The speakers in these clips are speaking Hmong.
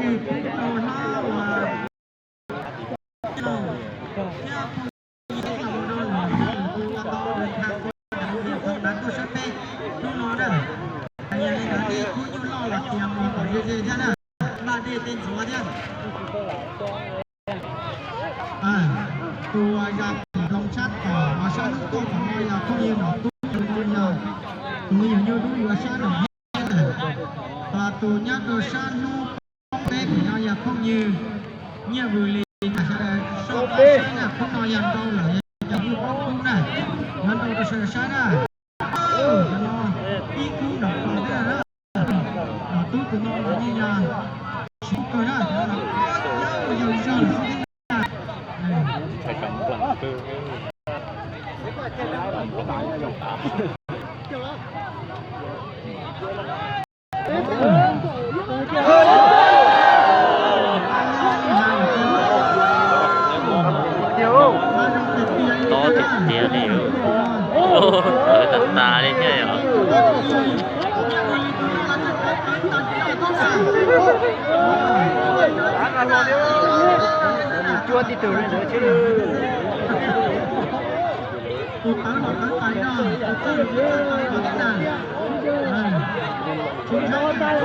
Thiab phooj ywg thiab tus ua tau ua tha ua tau tus sab peb hnub no na, yog li ntawd ces kuj nyuaj loj los tias mus kom ze ze thiab na, npaj dej tej ntxuav thiab. Tus yog pom nploos tshab tom sab hnub tuaj tom no yog phooj ywg Nom Tub, tus no yog tus me nyuam nyuj dub yuav sab nram thiab. Tus nyob rau sab hnub poob peb pem no yog phooj ywg Nyiaj Vws Lis, sawv daws soj qab saib na, khub no yog nrau lawm, yog cov ywj paub khub na, yuav nrau rau sawv daws saib na. Cov no ib khub nram qos thiab na. Nom Tub tus no los yeej yog siv kawg na, cov no yog zog xwb thiab na. Tob tiag tiag li, tawv tas tas li thiab yom. Txhob thaub mas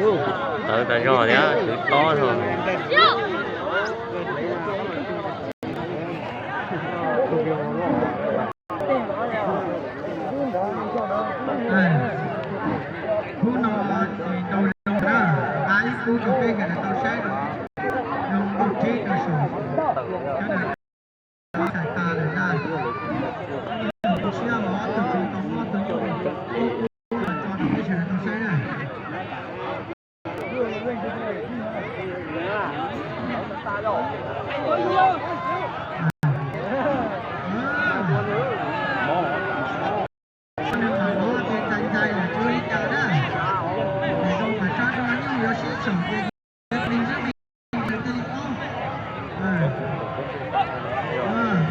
yom. Tawv tas zog thiab, kwv tob zog. Khub no ces nrau zoo na, nqa ib khub rau peb sawv daws tau saib zoo nkauj tsheb rau saum sawv daws txhais tas lawm ntag. Tus siab los tus tsis tau muaj tus nyuj los tso rau peb sawv daws tau saib na. Nws mam los ces txais txais lawm tsis ua li cas na. Nws zoo mas sab zoo nyuj yuav sib saum ces plig ntsab plig nws thiaj li paub.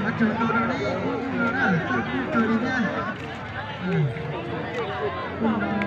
Mas tsuag no rau neb kuj no na, txawj kuj kawg li thiab. Kuj no